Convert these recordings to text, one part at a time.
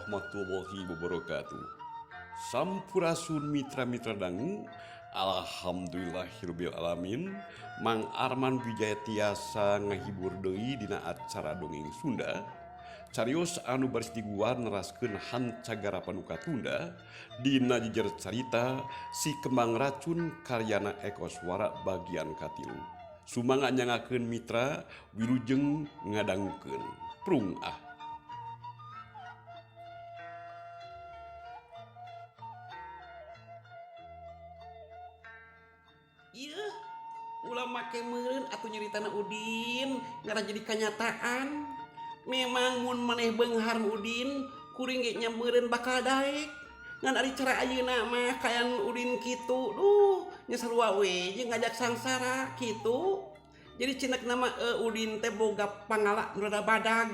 warahmatullahi wabarakatuh. Sampurasun mitra-mitra dangu. Alhamdulillahirabbil alamin. Mang Arman Wijaya tiasa ngahibur deui dina acara dongeng Sunda. Carios anu baris diguar neraskeun hancagarapan nu katunda dina jejer carita Si Kembang Racun karyana Eko Swara bagian katilu. Sumangga nyangakeun mitra wilujeng ngadangukeun. Prung ah. Ieu ulah make meureun atuh nyaritana Udin ngarah jadi kanyataan. Memang mun maneh beunghar Udin kuring ge nya meureun bakal daek. Ngan ari cara ayeuna mah kaayaan Udin kitu duh nya sarua we jeung ngajak sangsara kitu. Jadi cenek nama Udin teh boga pangala nu rada badag.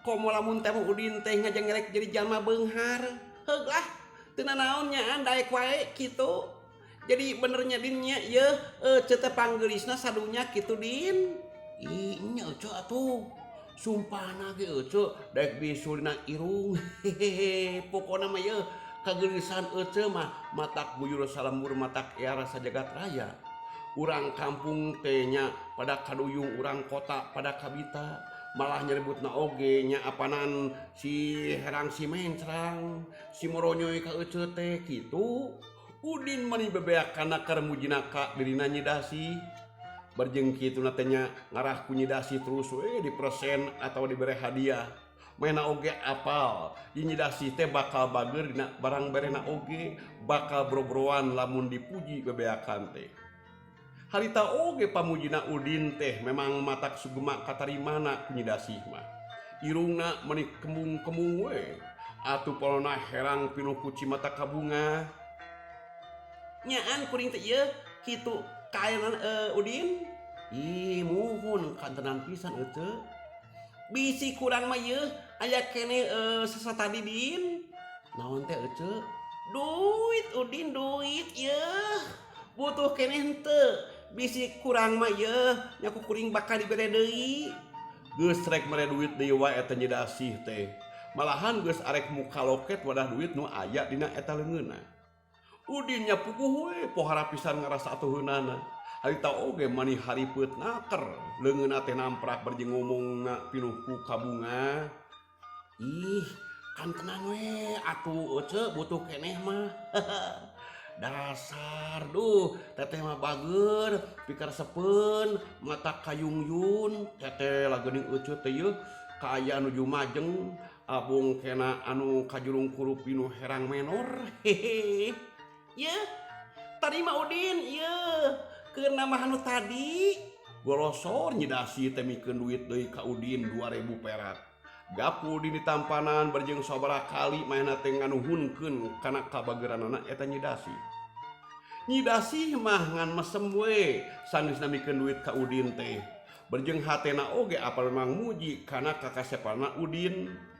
Komo lamun teh Udin teh ngajengerek jadi jalma beunghar. Heug lah teu nanaon nyaan daek wae kitu. Jadi benernya Din nya yeuh ece teh panggeulisna sadunya kitu Din. Ih nya ece atuh. Sumpahna ge ece daek bisul dina irung. Hehehe pokona mah yeuh kageulisan ece mah matak buyur salembur matak ear sajagat raya. Urang kampung teh nya pada kaduyung urang kota pada kabita malah nyebutna oge nya apanan si herang si mencrang si moronyoy ka ece teh kitu. Udin mani bebeak kana keur mujina ka dirina Nyi Dasih. Barjeng kituna teh nya ngarah ku Nyi Dasih terus we dipresen atawa dibere hadiah. Manehna oge apal ieu Nyi Dasih teh bakal bageur dina barang berena oge bakal bro-broan lamun dipuji bebeakan teh. Harita oge pamujina Udin teh memang matak sugema katarimana ku Nyi Dasih mah. Irungna mani kembung-kembung we atuh polona herang pinuh ku cimata kabunga. Nyaan kuring teh ieu kitu kaayaan Udin. Ih muhun kantenan pisan ece. Bisi kurang mah ieu aya keneh sasatadi Din. Naon teh ece? Duit Udin duit ieu. Butuh keneh henteu. Bisi kurang mah ieu nya ku kuring bakal dibere deui. Geus rek mere duit deui wae eta Nyi Dasih teh. Malahan geus arek muka loket wadah duit nu aya dina eta leungeunna. Udin nya puguh we pohara pisan ngarasa atuheunana. Harita oge mani haripeut naker leungeunna teh namprak barjeng ngomongna pinuh ku kabunga. Ih, kan tenang we atuh ece butuh keneh mah. Dasar duh teteh mah bager pikaresepeun mata kayungyun teteh lageuning ece teh yeuh kaayaan nuju majeng abong kena anu kajurung kurup pinuh herang menor. Hehehe. Yeuh, tadi mah Udin yeuh keur nambah anu tadi. Golosor Nyi Dasih teh mikeun duit deui ka Udin 2000 perak. Gap ku Udin ditampanan barjeng sabaraha kali manehna teh nganuhunkeun kana kabageranana eta Nyi Dasih. Nyi Dasih mah ngan mesem we sanggeusna mikeun duit ka Udin teh. Barjeng hatena oge apal memang muji kana kakasepana Udin.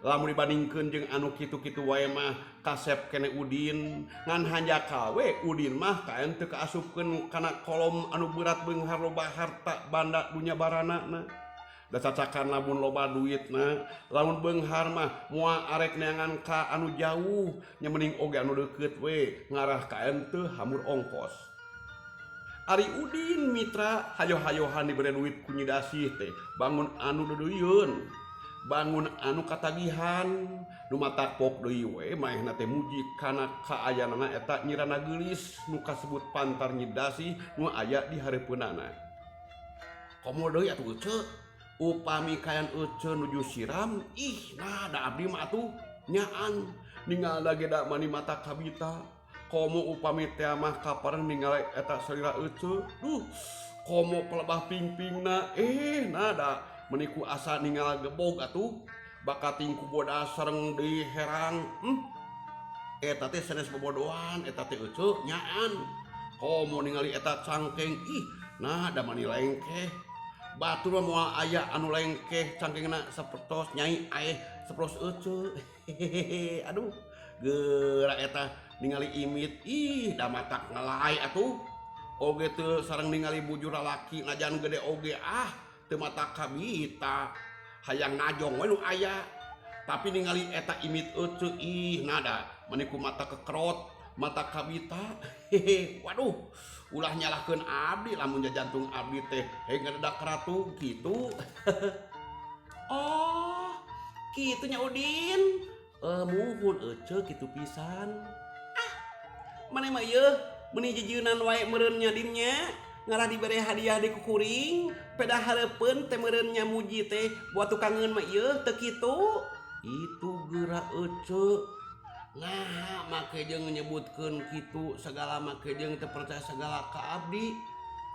Lamun dibandingkeun jeung anu kitu-kitu wae mah kasep kene Udin ngan hanjakal we Udin mah kaen teu kaasupkeun kana kolom anu berat beunghar loba harta banda dunya baranana. Da cacakan lamun loba duitna lamun beunghar mah moal arek neangan ka anu jauh nya mending oge anu deukeut we ngarah kaen teu hamur ongkos. Ari Udin mitra hayo-hayohan dibere duit ku Nyi Dasih teh bangun anu deudeuyun. Bangun anu katagihan nu matak pok deui we manehna teh muji kana kaayanana eta nyirana geulis nu kasebut pantar Nyi Dasih nu aya di hareupeunana. Komo deui atuh ece upami kaayaan ece nuju siram ih nah da abdi mah atuh nyaan ningal da ge da mani mata kabita. Komo upami teh mah kapareng ningali eta salira ece duh komo pelebah pingpingna nah da meniku asa ningal gebog atuh bakating ku bodas sareng deui herang. Eta teh sanes bobodohan eta teh ece nyaan komo ningali eta cangkeng ih nah da mani lengkeh batur mah moal aya anu lengkeh cangkengna sapertos nyai aeh sapertos ece. Hehehe aduh geura eta ningali imit ih da matak ngalai atuh oge teu sareng ningali bujur lalaki najan gede oge ah teu mata kabita hayang najong we nu aya Tapi ningali eta imit ece ih nada meni ku mata kekerot, mata kabita. Hehe, waduh, ulah nyalahkeun abdi lamun jantung abdi teh hei ngadedak ratu gitu. Oh, kitu nya Udin. Muhun ece kitu pisan. Ah, maneh mah ieu meuni jejeunan wae meureun nya Din nya. Ngarah dibere hadiah di kukuring, peda hareupeun teh meureun nya muji teh buat tukangeun mah ieu teu kitu. Itu geura ece. Nah, make jeung nyebutkeun kitu segala make jeung teu percaya segala ka abdi.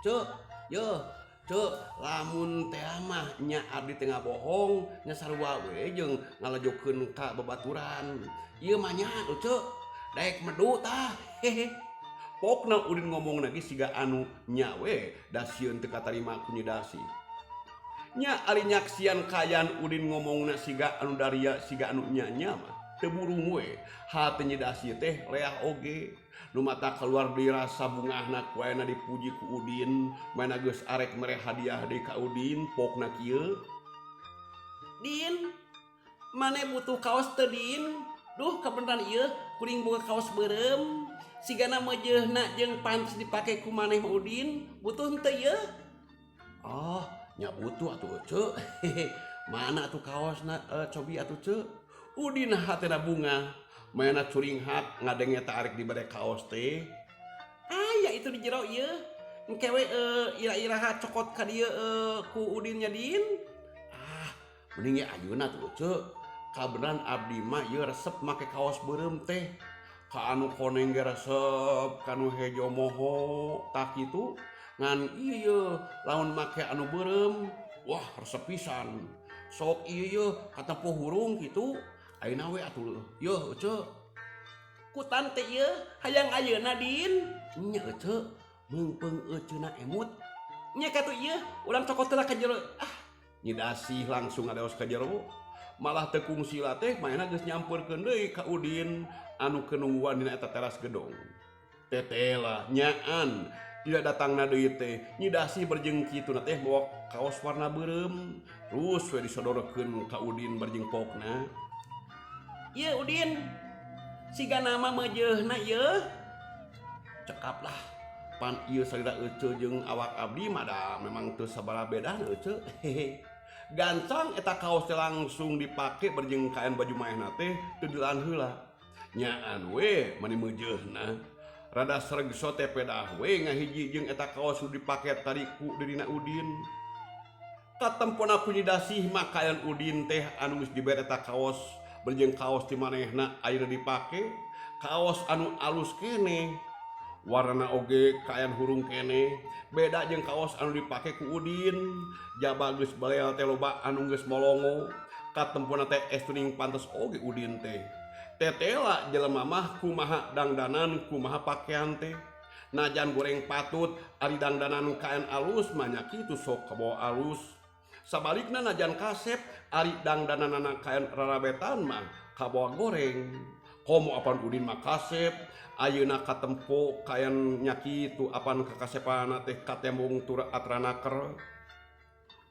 Ceu, yeuh, ceu lamun teh mah nya abdi teh ngabohong nya sarua we jeung ngalejokeun ka babaturan. Ieu mah nya ece, daek medu tah. Hehe. Pokna Udin ngomong lagi siga anu nya we da sieun teu katarima ku Nyi Dasih. Nya ari nyaksian kaayaan Udin ngomongna siga anu daria siga anu nya-nya mah teu burung we. Hate Nyi Dasih teh leah oge. Nu mata keluar deui rasa bungahna ku ayana dipuji ku Udin, mana geus arek mere hadiah deui ka Udin, pokna kieu. Din, maneh butuh kaos teu Din? Duh kabeneran ieu kuring boga kaos beureum. Sigana meujeuhna jeung pantes dipake ku maneh mah Udin, butuh henteu ieu? Oh, nya butuh atuh ece. Mana atuh kaosna cobi atuh ce? Udin hatena bunga. Mayana curinghak ngadenge ta arek dibere kaos teh. Aya itu di jero ieu. Engke we ira-iraha cokot ka dieu ku Udin nya Din. Ah, mending ge ayeuna tuh ce. Kabeneran abdi mah ieu resep make kaos beureum teh. Ka anu koneng ge resep, ka anu hejo moho tah kitu. Ngan ieu lamun make anu beureum, wah resep pisan. Sok ieu ye katempo hurung kitu. Ayeuna we atuh yeuh ece. Kutan teh ieu hayang ayeuna Din. Nya ece, meungpeung eceuna emut. Nya katuh ieu urang cokot heula ka jero. Ah, Nyi Dasih langsung ngadeos ka jero. Malah teu kungsila teh manehna geus nyampeurkeun deui ka Udin anu keur nungguan dina eta teras gedong. Tetela nyaan tidak datangna deui teh Nyi Dasih berjeng kituna teh mawa kaos warna beureum terus we disodorkeun ka Udin berjeng pokna. Ieu Udin, siga nama meujeuhna ieu. Cekap lah pan ieu salira ece jeung awak abdi mah da memang teu sabaraha bedana ece. Hehe. Gancang eta kaos teh langsung dipake berjeng kain baju maehna teh teu dilaan heula. Nyaan we mani meujeuhna. Rada sregso teh pedah we ngahiji jeung eta kaos nu dipake tadi ku dirina Udin. Katempona ku Nyi Dasih makayan Udin teh anu geus dibere eta kaos berjeng kaos ti manehna ayeuna dipake kaos anu alus keneh warna oge kaayaan hurung keneh beda jeung kaos anu dipake ku Udin. Jaba geus balea teh loba anu geus molongo katempona teh estuning pantes oge Udin teh. Tetela jelema mah kumaha dangdanan kumaha pakaian teh. Najan goreng patut ari dangdanan kaayaan alus mah nya kitu sok kabawa alus. Sabalikna najan kasep ari dangdananana kaayaan rarabetan mah kabawa goreng. Komo apan Udin mah kasep ayeuna katempo kaayaan nya kitu apan kakasepanana teh katembong tur atranaker.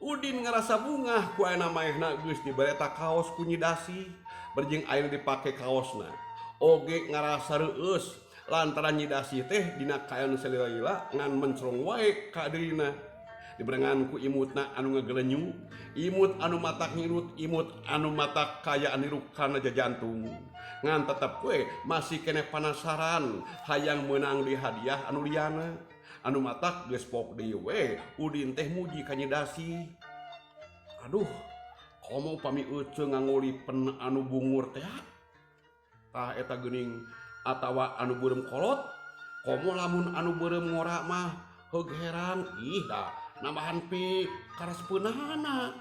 Udin ngarasa bungah ku ayeuna maehna geus dibere ta kaos ku Nyi Dasih berjeng ayeuna dipake kaosna. Oge ngarasa reueus lantaran Nyi Dasih teh dina kaayaan salila-lila ngan mencrong wae ka dirina. Diberengan ku imutna anu ngegelenyu, imut anu matak ngirut, imut anu matak kayaan niru kana jajantung. Ngan tetep we masih keneh panasaran hayang meunang di hadiah anu liana. Anu matak geus pok deui we Udin teh muji ka Nyi Dasih. Aduh, komo pami ece ngangolipen anu bungur teh. Tah eta geuning atawa anu beureum kolot, komo lamun anu beureum ngora mah heug heran ih da nambahan pi karespeunana,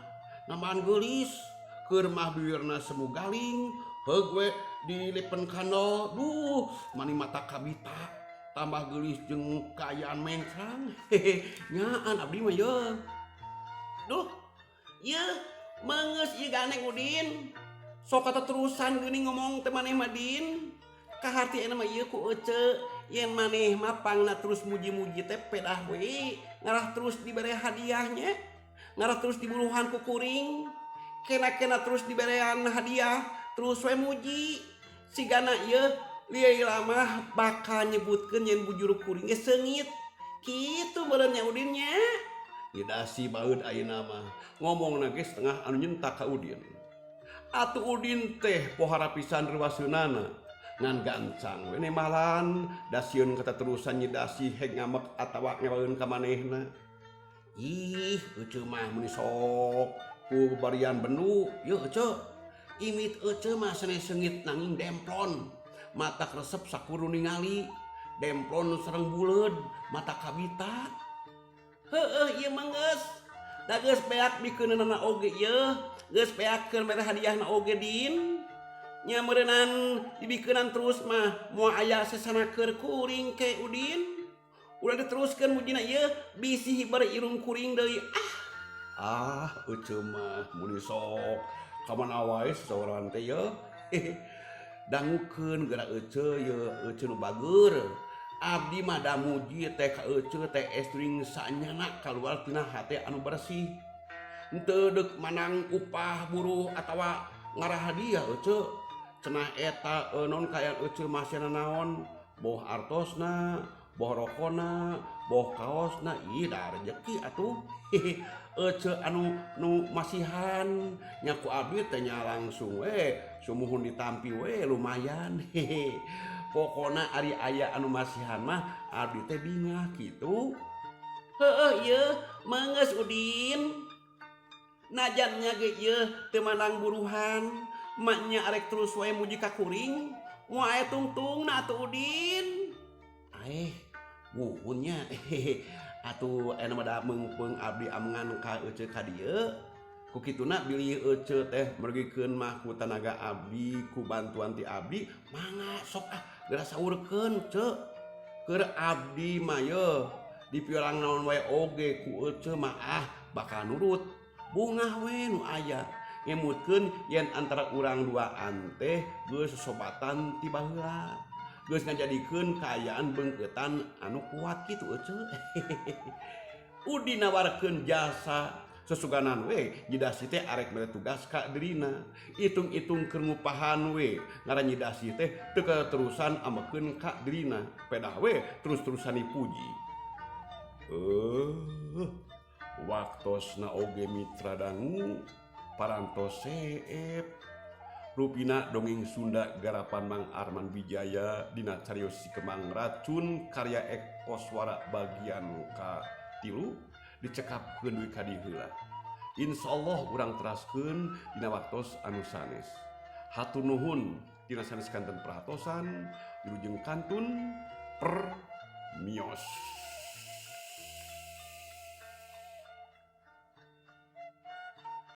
nambahan geulis, keur mah bibirna semu galing, heug we dilipen kandel, duh mani mata kabita, tambah geulis jeung kaayaan mencrang. Hehe, nyaan abdi mah ye. Duh, ieu meungeus ieu gandeng Udin. Sok kata terusan geuning ngomong teh maneh mah Din. Kaharti ayeuna mah ieu ku ece, yen maneh mah pangna terus muji-muji teh pedah we, ngarah terus dibere hadiahnya, ngarah terus dibuluhan ku kuring. Kena-kena terus diberean hadiah, terus we muji. Sigana ieu lila mah bakal nyebutkeun yen bujur kuring ge seungit. Kitu meureun nya Udin nya. Nyi Dasi baeud ayeuna mah ngomongna ge setengah anu nyentak ka Udin. Atuh Udin teh pohara pisan reuwaseunana ngan gancang we nembalan da sieun kateterusan Nyi Dasi heg ngambek atawa ngewaeun ka manehna. Ih, ece mah meuni sok ku barian bendu, yeuh ece. Imit ece mah sanes seungit nanging demplon. Matak resep sakur nu ningali. Demplon sareng buleud, mata kabita. Heueuh ieu mah geus. Da geus beak bikeunana oge ieu, geus beak keur mere hadiahna oge Din. Nya meureunan dibikeunan terus mah moal aya sesana keur kuring ke Udin. Ulah diteruskeun mujina ieu bisi hiber irung kuring deui ah. Ah, ece mah muni sok kamana wae sasawaran teh yeuh. Dangukeun geura ece yeuh, ece nu bageur. Abdi mah da muji teh ka ece teh estring sanyana kaluar tina hate anu bersih. Henteu deuk manang upah buruh atawa ngarah hadiah ece. Cenah eta naon kaayaan ece masihan naon, boh artosna, boh rokona, boh kaosna, ih da rejeki atuh. Ece anu nu masihan nya ku abdi teh nya langsung we sumuhun ditampi we lumayan. Pokona ari aya anu masihan mah abdi teh bingah kitu. Heueuh ieu meungeus Udin. Najan nya ge ieu teu manang buruhan, maknya arek terus wae muji ka kuring, moal aya tungtungna atuh Udin. Aeh, muhun nya. Atuh aya mah da meungpeung abdi amengan ka ece ka dieu. Ku kituna bilih ece teh mergikeun mah ku tanaga abdi, ku bantuan ti abdi, mangga sok ah geura saurkeun ce. Keur abdi mah yeuh dipiorang naon wae oge ku ece mah ah bakal nurut. Bungah we nu aya ngemutkeun yen antara urang duaan teh geus sosobatan ti baheula. Geus ngajadikeun kaayaan beungkeutan anu kuat kitu ece. Udin nawarkeun jasa sesuganan we Nyi Dasi teh arek mere tugas ka dirina. Itung-itung keur ngupahan we ngaran Nyi Dasi teh teu katerusan amekeun ka dirina. Pedah we terus-terusan dipuji. Waktosna oge mitra dangu parantos seep. Rupina dongeng Sunda garapan Mang Arman Wijaya dina carios Si Kembang Racun karya Eko Swara bagian ka-3 dicekapkeun dugi ka dieu heula. Insyaallah urang teraskeun dina waktos anu sanes. Hatur nuhun tina sanes kanten perhatosan, wilujeng kantun permios.